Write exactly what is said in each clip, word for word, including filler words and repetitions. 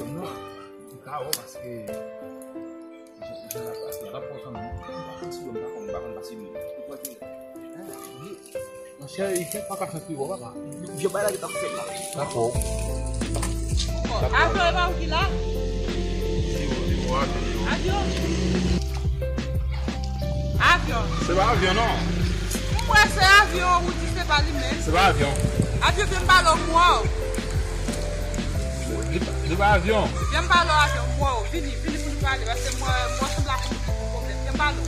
Non, m ka wè paske jan, jan l ap pase a, l ap pran fanmi. M pa konn si yo, m pa konn, m pa konn pase moun. Ou kwè ke, hein? Monchè, Ike, papa santi wè, papa. Vye bagay la ki t ap fèt la. Dakò. Avyon e pa ou ki la? Li wè, li wè, avyon, li wè. Avyon? Avyon. Se pa avyon, non. M wè se avyon, ou di se pa li menm. Se pa avyon. Avyon, vye m pale w, m wè w. Li, li pa avyon. Vye m pale w, avyon, m wè w. Vini, vini pou nou pale, paske m wè, m wè sanble ak ou ki gen pwoblèm. Vye m pale w.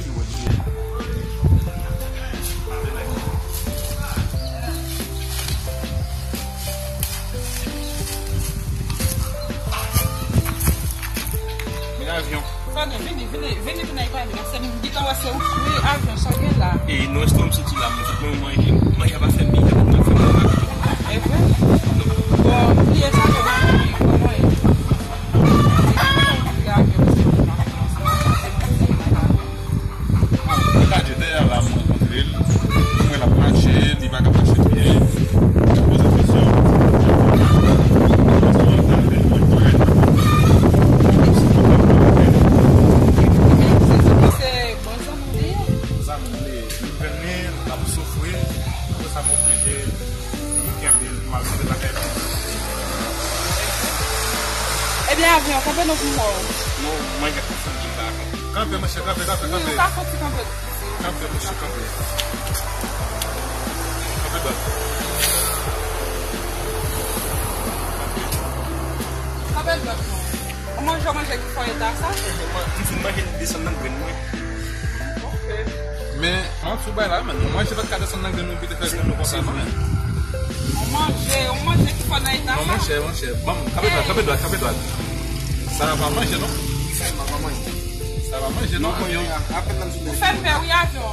Vin avyon. Fò nou vini, vini, vini, vini avyon. Se m gentan wè se ou ki avyon, sa gen la. E non, restò m soti la, mwen fout mwen manje. Manje pa fè m byen, mwen fè mwen mal. E vre? Bon, bliye sa, mwen manje, mwen manje. Bon, li pa di dèyè la, m rankontre l. M wè l ap mache, li pa ka mache byen. M poze kesyon. Se bon zanmi w li ye? Zanmi m li ye. M jwenn li, l ap soufri. Apre sa, m oblije m kenbe l, m al mete l lakay li. Ebyen, avyon, kanpe non pou m wè w. Non, mwen, jan konsantre m pa konn. Kanpe, monchè, kanpe, kanpe, kanpe. Wi, ou ka fè ti kanpe. Kanpe, monchè, kanpe. Kanpe dwat. Kanpe dwat, non. Ou manje, ou manje ki fè w eta sa? M fin manje, li desann nan grenn mwen. Ok. Men, manti w bay la, men. Ou manje pa t ka desann nan grenn mwen, pou te fè grenn nou konsa, non, men. Ou manje, ou manje ki fè w nan eta sa? Non, monchè, monchè. Bon, kanpe dwat, kanpe dwat, kanpe dwat. Sa a pa manje, non? Sa a pa manje. Sa a pa manje, non, avyon. Ou fè m pè, wi, avyon.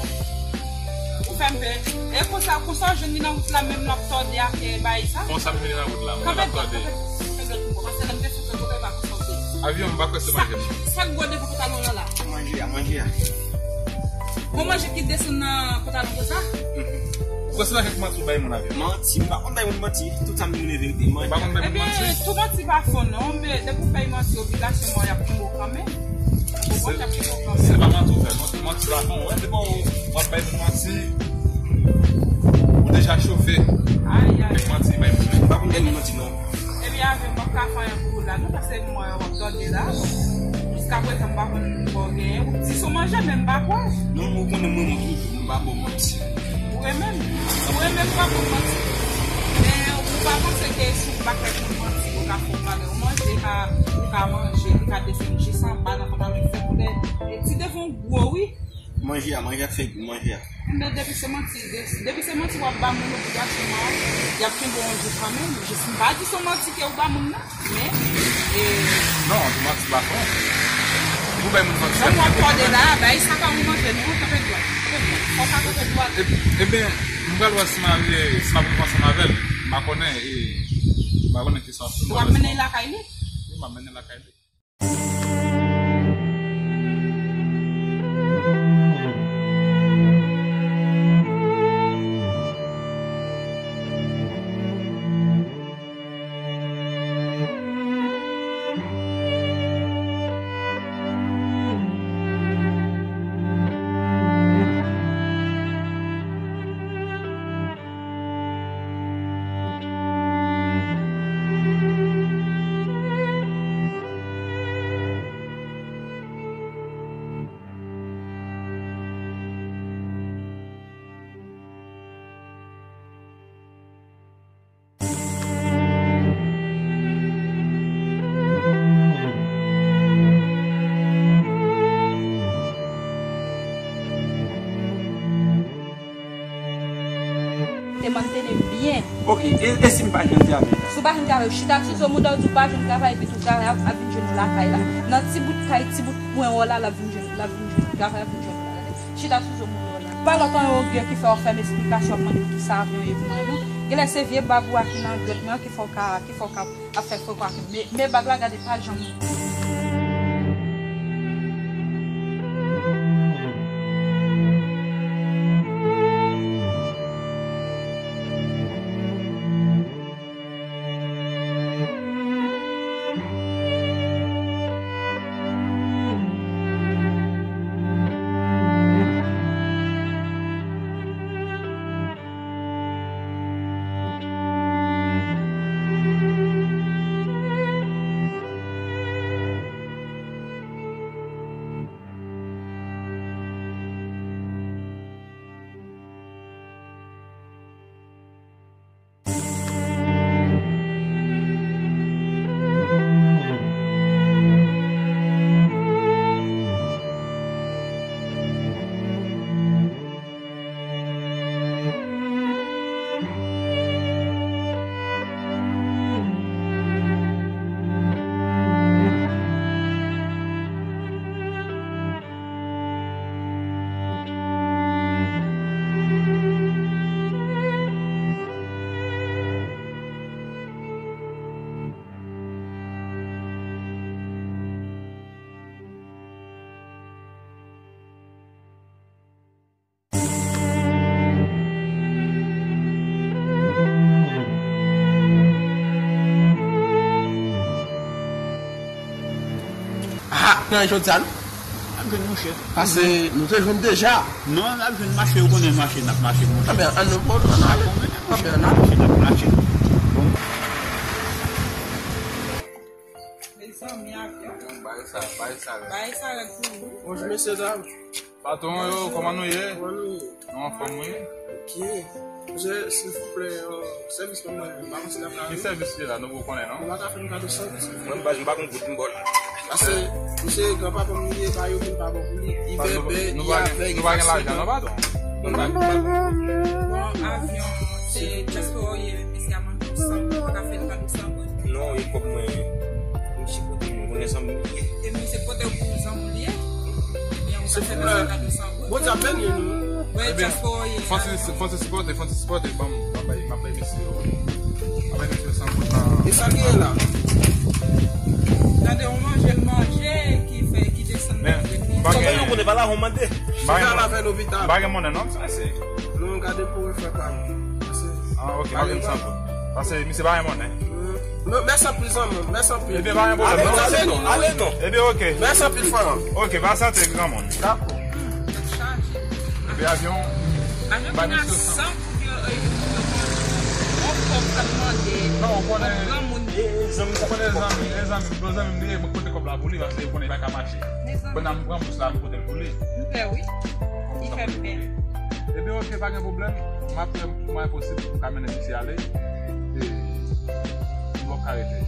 Ou fè m pè. E konsa, konsa, w jwenn li nan wout la, menm l ap tòde ak, eh, bay sa. Konsa m jwenn li nan wout la, menm l ap tòde. Kanpe dwat, kanpe dwat, paske lè m te sot, kote w pa konsa w te. Avyon, m pa kwè se manje m. Sa k gwo devan pantalon w lan la? Manje a, manje a. Bon manje ki desann nan pantalon konsa? Ou kwè se manje ki manti w bay moun avyon? Manti, m pa konn bay moun manti. Tout sa m di nou verite. Manje. Ou pa konn bay moun manti? Ebyen, tout manti pa fon non, men depi w bay manti, obligasyon y ap kenbe w kanmenm. Ou konprann, y ap kenbe w kanmenm. Se pa manti w fè, non, se manti pa fon. Wè, depi w ap bay moun manti, ou deja chofe. Ay, ay. Avèk manti, bay moun. M pa konn bay moun manti, non. Ebyen, avyon, m p ap ka fè anyen pou ou la, non, paske m wè w ap tòde la. Jiskaprezan, m pa konn bò w genyen. Ou di se w manje, men m pa kwè. Non, ou konnen mwen, mwen toujou, m pa ba w manti. Ou renmen m. Ou renmen m, m pa ba w manti. Men ou pa panse ke si w pa fè moun manti, ou ka fè w bagay. Ou manje, ka, ou ka manje, li ka desann jis anba nan pantalon, li fè koulè. E ti devan w gwo, wi. Manje a, manje a k fè gou, manje a. Men depi se manti, de-, depi se manti w ap ba moun obligasyonman, y ap kenbe w yon jou kanmenm. Jis m pa di se yon manti ke w ba moun nan, men, e, non, manti pa fon. Depi w bay moun manti, y ap kenbe w kanmenm. Jan w ap tòde la, bay sa pa moun manje, non, kanpe dwat, kanpe dwat. Fò w ka kanpe dwat. E, ebyen, m pral wè si m a, si m ap viv ansanm avè l. M pa konnen, e, m pa konnen kisa w ap fè. W ap mennen l lakay li? Wi, m ap mennen l lakay li. Te mantene byen. Ok, e, e si m pa jwenn travay la? Si w pa jwenn travay, chita sou zo mouda w, di w pa jwenn travay, epi tou travay ap, ap vin jwenn ou lakay la. Nan ti bout kay, ti bout kwen w la, l ap vin jwenn, l ap vin jwenn travay, ap vin jwenn ou la. Chita sou zo mouda w la. Pa lòt anyen ou gen ki fè w ap fè m esplikasyon, ap mande m kisa avyon ye pou mwen, non. Genlè se vye bag ou a ki nan dwèt mwen an ki fè w ka, ki fè w ka ap fè frekans. Men, men bag la, gade, pa janm. Ah, nan jodi a, nou. N ap jwenn, monchè. Paske nou te jwenn deja. Non, n ap jwenn mache, ou konnen mache, n ap mache, monchè. Anben, ann nou, ann nou ale. Anben, ann ale. Mache, n ap mache. Bon. Mezanmi, avyon. Bay sa, bay sa rèd. Bay sa rèd pou ou. Bonjou, mesye dam. Patwon yo, kòman nou ye? Kòman nou ye? Nou anfòm, wi. Ok. Mesye, silvouplè, yon sèvis pou mwen. M pa konn si n ap ka... Ki sèvis ki la? Nou poko konnen, non? Nou pa ka fè m kado san goud, silvouplè? Mwen, m pa, m pa konn goud, m bò la. Paske, misye, granpapa m li ye, pa yo moun pa bon pou li. Li vèbè, li avèg, li fatige. Nou pa gen lajan, non, patwon? Nou pa, nou pa... Bon, avyon, se dyaspora w ye, mesye a mande w san goud, ou pa ka fè l kado san goud? Non, e kòb mwen, misye pote m, konnen zanmi m li ye. E misye pote w pou zanmi w li ye? Ebyen, ou ka fè l kado san goud. Bondye ap beni nou. Wi, dyaspora w ye. Fò ti, fò ti sipòte, fò ti sipòte, ban m, ban m bay, m ap bay mesye yo. M ap bay mesye yo san goud nan. E sa ki ye la? Tande, yon manje l manje, ki fè, ki desann nan tèt li. Men, m pa gen... Sa yo konnen pa la, yon mande. M pa gen, m pa gen monnen, non, sa se. Non, gade pou refè pa m. Ah, ok, pa gen san goud. Paske misye pa gen monnen. Non, mèsi anpil, zanmi m. Mèsi anpil. Ebyen, pa gen pwoblèm. Ale non, ale non, ale non. Ebyen, ok. Mèsi anpil, frè m. Ok, pa sante, granmoun. Dakò. Ebyen, avyon, bay misye san. Non, ou konnen, ou konnen zanmi, e zanmi, bon zanmi m li ye, mwen pote kòb la pou li, paske ou konnen li pa ka mache. Kounye a m pran bous la, m pote l pou li. M fè wi. Li fè m byen. Ebyen, ok, pa gen pwoblèm. M ap fè mwayen posib pou m ka mennen misye ale. E, m pap ka rete.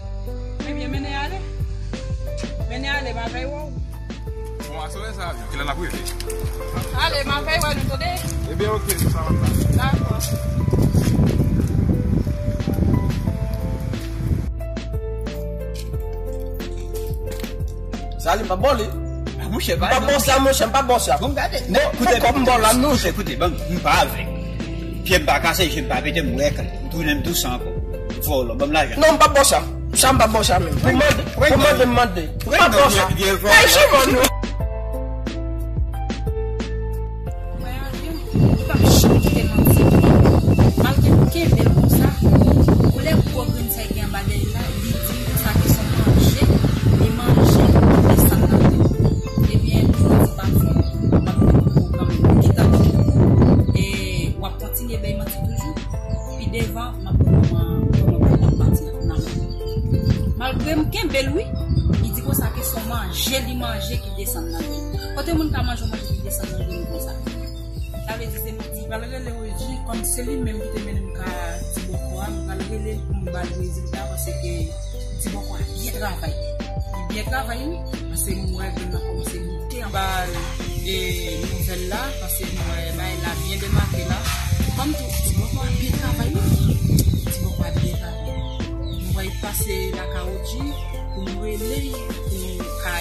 Ebyen, mennen ale. Mennen ale, m a vèy wè w. Bon, aswè sa, avyon, kilè n ap rive? Ale, m a vèy wè nou, tande? Ebyen, ok, nou sa va la. Dakò. Sa li, m pa bò li. Ah, monchè, m pa bò sa, monchè, m pa bò sa. Bon, gade. Bon, koute, kòm m bò la, non, monchè, koute, bon, m pa avèg. Pye m pa kase, je m pa pete, m wè klè. M tounen m dous ankò. Vòlò, ban m lajan. Non, m pa bò sa. Sa m pa bò sa menm. Pou mande, pou mande, m mande. M pa bò sa. Ay, je m non. Mwen anvi, li p ap janm kite manti. Malgre m kenbe l konsa, koulè gwo grenn sa ki anba dèyè l la, li di m konsa ke se yon manje, li manje, li desann nan tèt li. Ebyen, li manti pa fè, m ap pran pou ou kanmenm. Ou gentan di pou ou, e w ap kontinye bay manti toujou. Pi devan, m ap pran kòman pou w ap pati nan men. Malgre m kenbe l, wi, li di konsa ke se yon manje, li manje ki desann nan tèt li. Kote moun ka manje yon manje ki desann nan tèt li konsa? Sa vle di se manti. M pral rele Reggie, kòm se li menm ki te mennen m ka Ti Bòkò a, m pral rele l pou m ba l rezilta, paske Ti Bòkò a byen travay. Li byen travay, wi, paske m wè grenn nan kòmanse moute anba, e, nouvèl la, paske m wè bagay la byen demake la. Kòm tou, Ti Bòkò a byen travay, wi. Ti Bòkò a byen travay. M wè l pase lakay Reggie, pou m rele l, pou m ka